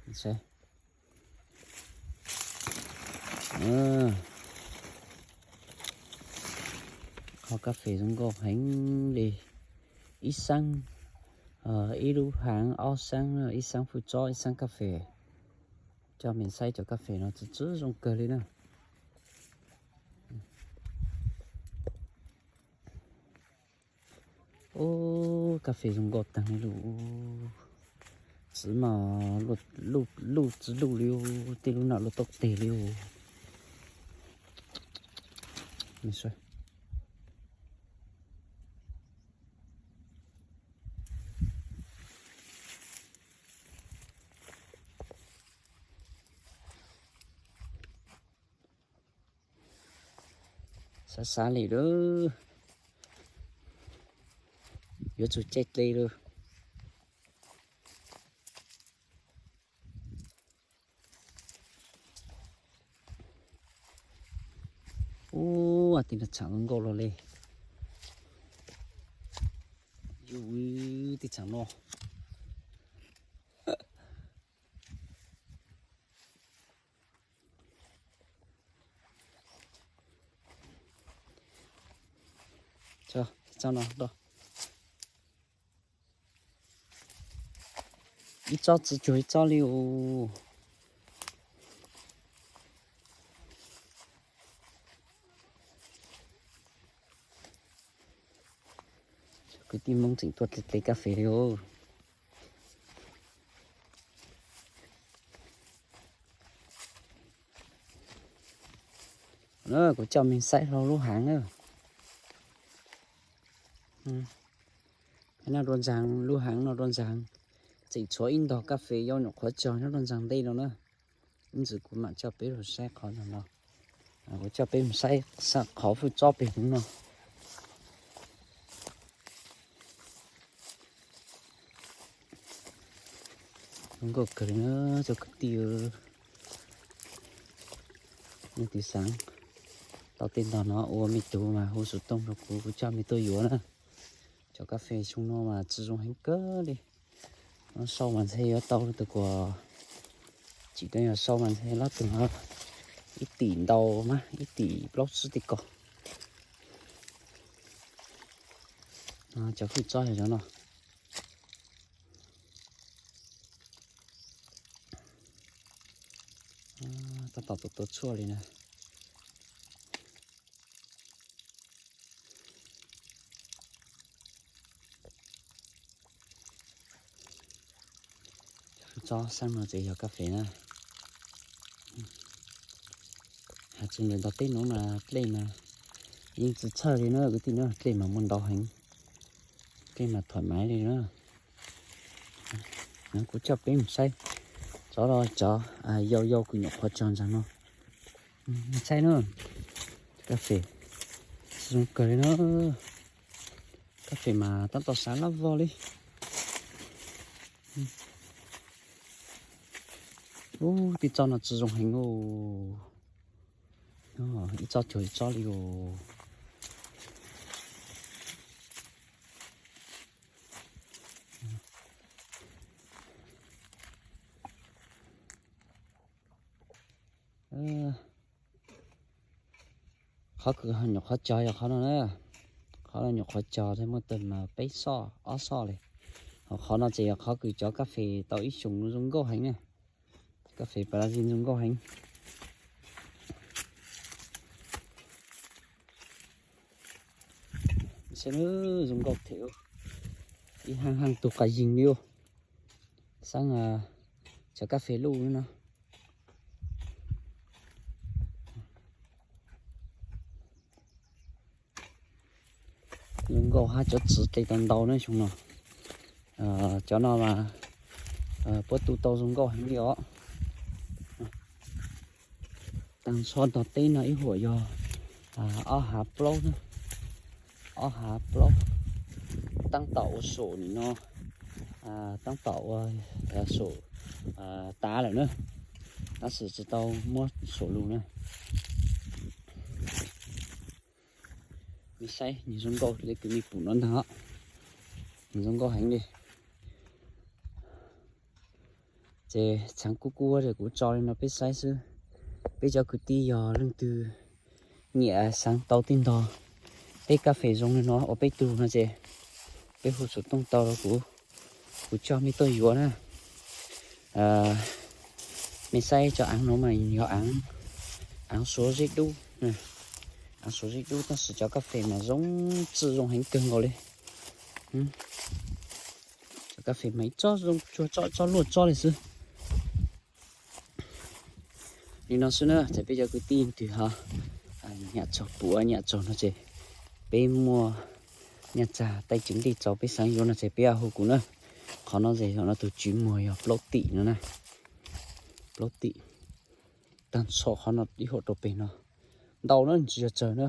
Saib, qhov kas fes zoo nkauj heev li. Ib xeeb, ib lub haav, ob xeeb, ib xeeb hwj tsob, ib xeeb kas fes. Coj mej saib cov kas fes no txwv txwv zoo kawg li na. Ub, kas fes zoo nkauj taag li lauj. Txwv mas luj txwv luj li, tej lub nam luj tau teg li. Xav xav li lawm, yuav tsum caij dle lawm. Ub, tej no tshav zoo nkauj los li. Yus, tej tshav no. Ib tsob txwv cuag ib tsob li os. Kwv tij Hmoob tseem tuaj dle kas fes li os. Kuv coj mej saib hlo lub haav na. Nyob dua ntxaag, lub haav no dua ntxaag, tseem tshuav ib ntog kas fes yau nyuam qhuav tsog nyob dua ntxaag ntej no na. Ib ntsis kuv mam coj peb mus saib qhov no no. Kuv coj peb mus saib qhov hwj tsob pem hauv no. Zoo nkauj kawg li na cov kwv tij. Nej tiv xaav tau tej ntog no ua mej tug mas hu xov tooj rau kuv, kuv coj mej tuaj yuav na. Cov kas fes xyoo no mas txwv zoo heev kawg li. Nov sau mas ntshe yuav tau tug kuas, tsim tau yog sau mas ntshe lab tug no ib tim ntau mas ib tim plaub tsib tej ko. Cov hwj tsob yog cov no. Tab tom tua tua tshuaj li na. Hwj tsob xeeb no ces yog kas fes na. Has tsis ntawm ntog teb nuav mas dlej mas yeej tsis txhawj li na kwv tij na, dlej mas muaj ntau heev, dlej mas thoải mái li na. Kuv coj peb mus saib cov, cov yau yau kws nyuam qhuav tsog ntawm no. Saib na, kas fes zoo kawg li na. Kas fes mas tab tom sab lab vog li. Ub, tej tsob no tsis zoo heev os. Ib tsob cuag ib tsob li os. Qhov kws nyuam qhuav cog yog qhov no na. Qhov no nyuam qhuav cog thiaj muaj tag mas peb xoj ob xoj li. Ho qhov no ces yog qhov kws cov kas fes tau ib xyoos zoo nkauj heev na. Kas fes Brazil zoo nkauj heev. Saib, zoo nkauj thiab, ib haaj haaj tug qas yeeg li. Xeeb cov kas fes luj no. Zoo nkauj hab cov txiv dle tau ntau na xyoo no. Cov no mas puab tu tau zoo nkauj heev li os. Taag nrho ntog teb no ib huam yog ob hav plaub, ob hav plaub, taab tom ua sum nim no, taab tom ua sum tav lawm na, tab sis tsis tau muab sum lug na. Mej saib nws zoo nkauj le kws mej pum no ntag, nws zoo nkauj heev li. Ces txheev kub kub ces kuv tso li no peb saib xwb. Peb cov kwv tij yog leej twg nyiam xeev tau tej ntog, tej kas fes zoo li no ua peb tug no ces peb hu xov tooj tau rau kuv, kuv coj mej tuaj yuav na. Mej saib cov aav no mas yog aav suav zeb dub, aav suav zeb dub tab sis cov kas fes mas zoo txwj zoo heev kawg nkaus li. Cov kas fes mas ib tsob zoo cuag tsob luaj tsob li xwb. Li no xwb na, ces peb cov kwv tij twg ho nyiam txog puav nyiam txog no ces peb muaj nyaj txag taij tsev nplej txaus peb xeev yuav no ces peb hu kuv na. Qhov no ces no tus tswv muag yog plaub tim no na, plaub tim. Tag nrho qhov no ib huam rau pem no, ntau na tsis yog tsawg na.